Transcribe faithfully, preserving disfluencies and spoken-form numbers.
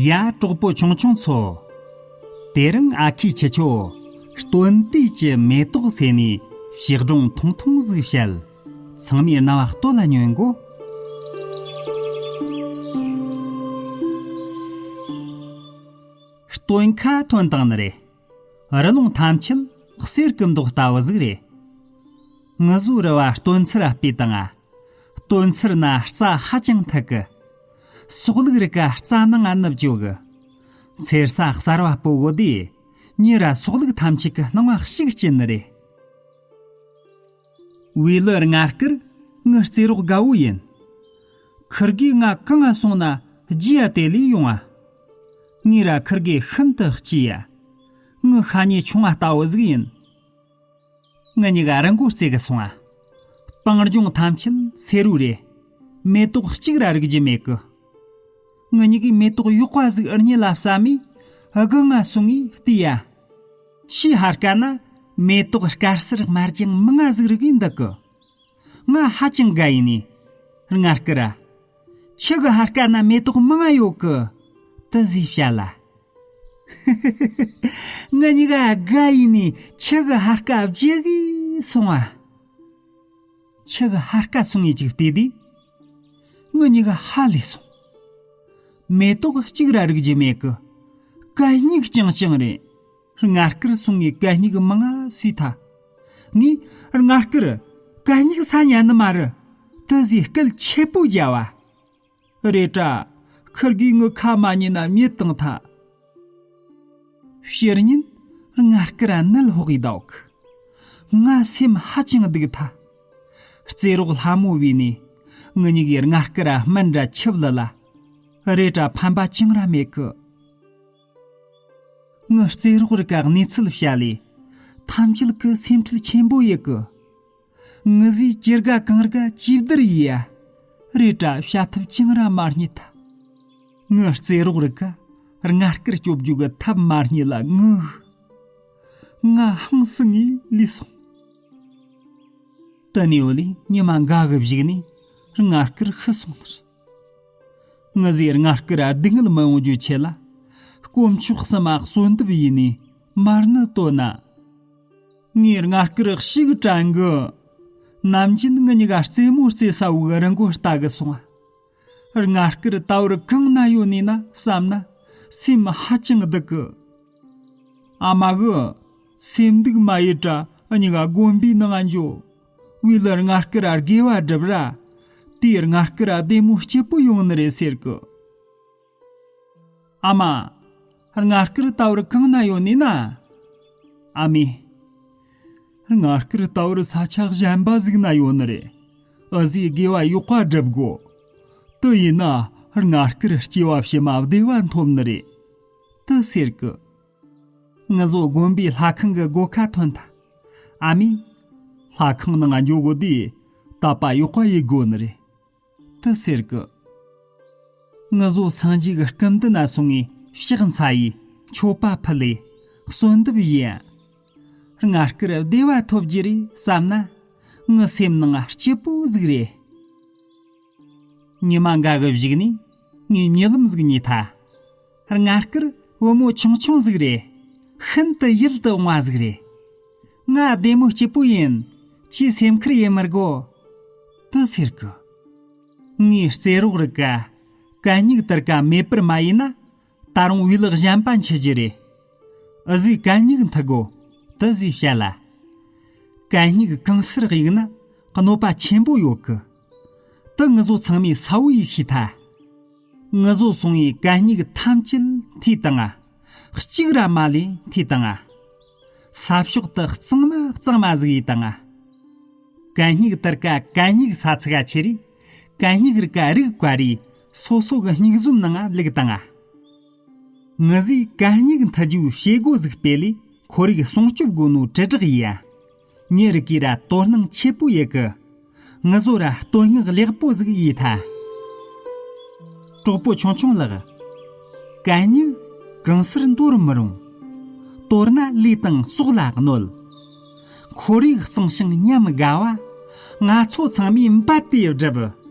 ཡ། གྲོགས་པོ་ཆུང་ཆུང་ཚོ། དེ་རིང་ཨ་ཁུས་ཁྱེད་ཆོ་སྟོན་དུས་ཀྱི་མེ་ཏོག་ཟེར་ནས་བྱིས་སྒྲུང་ཐུང་ཐུང་ཟིག་བཤད། ཚང་མས་རྣ་བ་གཏོད་ལ་ཉོན་གོ། སྟོན་ཁ་ཐོན་བཏང་ནི་རེད། རི་ལུང་ཐམས་ཅད་གསེར་གི་མདོག་ལྟ་བུ་ཟིག་རེད། ང་ཚོའི་རུ་བ་སྟོན་ཚར་བ་སྤོས་བཏང་ང་། སྟོན་ཚར་ན་རྩྭ་ཧ་ཅང་འཐུ་གི། སོག་ལུག་རིགས་ཀ་རྩྭ་ནང་ང་ནུབ་འཇོག་གི། མཚེར་ས་གསར་བ་སྤོ་གོ་དུས། མྱི་ར་སོག་ལུག་ཐམས་ཅད་ཀྱི་སྣང་བ་ཤུགས་སྐྱེ་ནི་རེད། བི་ལི་རྔ་སྐུར་ངའི་རྩེད་རོགས་དགའ་བོ་ཡིན། ཁིར་གིས་ང་གང་ང་སོང་ན་རྗེས་ཡ་དེད་ལས་ཡོང་ང་། ངས་ར་ཁིར་གེ་ཤིན་ཏུ་གཅེས་ཡ། ངའི་ཤ་ཉེ་ཆུང་བ་ལྟ་བུ་ཟིག་ཡིན། ང་གཉིས་ཀ་རི་མགོ་རྩེ་གི་སོང་ང་། སྤང་ལྗོངས་ཐམས་ཅད་སེར་བོ་རེད། མེ་ཏོག་གཅིག་ར་རིག་རྒྱུ་མེད་གི། ང་གཉིས་ཀས་མེ་ཏོག་ཡག་པ་ཟིག་རྙེད་ལ་བསམས་ནས་སྒང་ང་སོང་ངས་བལྟས་ཡ། ཆེས་ཕར་ཁ་ན་མེ་ཏོག་དཀར་སེར་དམར་ལྗང་མང་ང་ཟིག་རིག་གི་འདུག་གི། ང་ཧ་ཅང་དགའ་ཡིན་ནི། རྔ་སྐུར་ར། ཁྱེད་གི་ཕར་ཁ་ན་མེ་ཏོག་མང་ང་ཡོད་གི། དེ་ཟིག་བཤད་ལ། ང་གཉིས་ཀ་དགའ་ཡིན་ནི་ཁྱེད་གི་ཕར་ཁ་བརྗེད་གི་སོང་ང་། ཁྱེད་གི་ཕར་ཁ་སོང་ངས་ཅིག་བལྟས་དུས། ང་གཉིས་ཀ་ཧ་ལས་སོང་། མེ་ཏོག་གཅིག་ར་རིག་རྒྱུ་མེད་གི། གད་སྙིགས་རྐྱང་རྐྱང་རེད། རྔ་སྐུར་སོང་ངས་གད་སྙིགས་མང་ང་ཟོས་ཐལ། ངས་རྔ་སྐུར་གད་སྙིགས་ཟ་ཉན་ནི་མ་རེད། དེ་ཟིག་སྐད་ཆེ་པོ་བརྒྱབ་བ། རེད་དྲ། ཁིར་གིས་ངའི་ཁ་མ་ཉན་ན་མྱི་བཏང་ཐལ། ཕྱི་ཉིན་རྔ་སྐུར་ར་ནད་ཕོག་གི་འདུག། ང་སེམས་ཧ་ཅང་སྡུག་ཐལ། རྩེད་རོགས་ལྷ་མོ་བོས་ནས་ང་གཉིས་ཀས་རྔ་སྐུར་ར་སྨན་ར་ཆུ་བླུད་ལ། རེད་དྲ་ཕན་པ་ཅང་ར་མེད་གི། ངའི་རྩེད་རོགས་རིགས་ཀ་གནས་ཚུལ་བཤད་ལས། ཐམས་ཅད་ཀྱིས་སེམས་ཁྲལ་ཆེན་པོ་ཡེད་གི། ངི་ཟིག་ཇི་དགའ་གང་དགའ་ཅིབ་བསྡུར་ཡེད་ཡ། རེད་དྲ་བྱ་ཐབས་ཅང་ར་མ་རྙེད་ཐལ། ངའི་རྩེད་རོགས་རིགས་ཀ་རྔ་སྐུར་སྐྱོབ་རྒྱུ་གི་ཐབས་མ་རྙེད་ལ་ངུ། ང་ཧང་སང་ངས་ལུས་སོང་། དེ་ནས་འོ་ལས་ཉི་མ་འགའ་གི་གཞུག་ནས་རྔ་སྐུར་ཤི་སོང་ནི་རེད། ངི་ཟིག་རྔ་སྐུར་ར་སྡུག་བསྔལ་མི་ཡོང་རྒྱུའི་ཆེད་ལ། དཀོན་མཆོག་གསུམ་མ་གསོལ་འདེབས་ཡེད་ནས་མར་ནི་བཏོན་ན། ངས་རྔ་སྐུར་ཞིག་དྲན་གི། ནམ་རྒྱུན་ངི་གཉིས་ཀ་རྩེད་མོ་རྩེ་ས་བོ་གི་རི་མགོ་ལྟ་གི་སོང་ང་། རྔ་སྐུར་ད་བར་གང་ན་ཡོད་ནི་ན་བསམ་ན་སེམས་ཧ་ཅང་སྡུག་གི། ཨ་མ་གི། སེམས་སྡུག་མ་ཡེད་དྲ་གཉིས་ཀ་དགོན་པའི་ནང་ང་འགྱོ། བི་ལི་རྔ་སྐུར་ར་དགེ་བ་སྒྲུབ་ར། དེས་རྔ་སྐུར་ར་བདེ་མོ་སྐྱིད་པོ་ཡོང་ནི་རེད་ཟེར་གི། ཨ་མ། རྔ་སྐུར་ད་བར་གང་ན་ཡོད་ནི་ན། ཨ་མས། རྔ་སྐུར་ད་བར་ས་ཆ་གཞན་པ་ཟིག་ན་ཡོད་ནི་རེད། འུ་ཟོས་དགེ་བ་ཡག་པ་སྒྲུབ་དགོ། དེ་ཡིན་ན་རྔ་སྐུར་སྐྱེ་བ་ཕྱི་མ་བདེ་བ་ཐོབ་ནི་རེད། དེ་ཟེར་གི། ང་ཚོ་དགོན་པའི་ལྷ་ཁང་གི་སྒོ་ཁ་ཐོན་ཐལ། ཨ་མས། ལྷ་ཁང་ནང་ང་འགྱོ་དགོ་དུས་དད་པ་ཡག་པ་ཡེད་དགོ་ནི་རེད། དེ་ཟེར་གི། ང་ཚོ་སངས་རྒྱས་ཀྱི་སྐུ་མདུན་ན་སོང་ངས་ཕྱག་འཚལ་ཡས་མཆོད་པ་ཕུལ་ལས་གསོལ་འདེབས་ཡས། རྔ་སྐུར་བདེ་བ་ཐོབ་རྒྱུ་རེད་བསམ་ན་ངའི་སེམས་ནང་སྐྱིད་པོ་ཟིག་རེད། ཉི་མ་འགའ་གི་གཞུག་ནས་ངས་རྨི་ལམ་ཟིག་རྨིས་ཐལ། རྔ་སྐུར་བུ་མོ་ཆུང་ཆུང་ཟིག་རེད། ཤིན་ཏུ་ཡིད་དུ་འོང་བ་ཟིག་རེད། ང་བདེ་མོ་སྐྱིད་པོ་ཡིན། ཁྱོས་སེམས་ཁུར་ཡེད་མི་དགོ། དེ་ཟེར་གི། ངའི་རྩེད་རོགས་རིགས་ཀ་གད་སྙིགས་དེར་ཀ་མེད་པར་མ་ཡེད་ན། ད་རུང་བི་ལི་གཞན་པ་འཆི་རྒྱུ་རེད། འུ་ཟོས་གད་སྙིགས་འཐུ་དགོ། དེ་ཟིག་བཤད་ལ། གད་སྙིགས་གང་སར་གཡུགས་ན་གནོད་པ་ཆེན་པོ་ཡོད་གི། དེ་ང་ཚོ་ཚང་མས་གསལ་བོ་ཡེད་ཤེས་ཐལ། ང་ཚོ་སོང་ངས་གད་སྙིགས་ཐམས་ཅད་འཐུས་བཏང་ང་། གཅིག་ར་མ་ལུས་འཐུས་བཏང་ང་། ས་ཕྱོགས་དེ་གཙང་མ་གཙང་མ་ཟིག་ཡེད་བཏང་ང་། གད་སྙིགས་དེར་ཀ་གད་སྙིགས་ས་ཚིག་ག་ཁྱེར་རས། གད་སྙིགས་རིགས་ཀ་རིགས་བཀར་རས་སོ་སོ་གི་སྙིགས་ཟོམ་ནང་ང་བླུགས་བཏང་ང་། ང་ཚོས་གད་སྙིགས་འཐུ་རྒྱུའི་བྱེད་སྒོ་ཟིག་སྤེལ་ལས་ཁོར་ཡུག་སྲུང་སྐྱོབ་དགོས་ནོ་དྲིལ་བསྒྲགས་ཡས་ཡ། མྱི་རིགས་ཀྱིས་ར་དོ་སྣང་ཆེ་པོ་ཡེད་གི། ང་ཚོ་ར་བསྟོད་བསྔགས་ལེགས་པོ་ཟིག་ཡས་ཐལ། གྲོགས་པོ་ཆུང་ཆུང་ལགས། གད་སྙིགས་གང་སར་འདོར་མི་རུང་། དོར་ན་ལུས་དང་སྲོག་ལ་གནོད། ཁོར་ཡུག་གཙང་ཞིང་ཉམས་དགའ་བ། ང་ཚོ་ཚང་མས་འབད་དེ་བསྒྲུབ།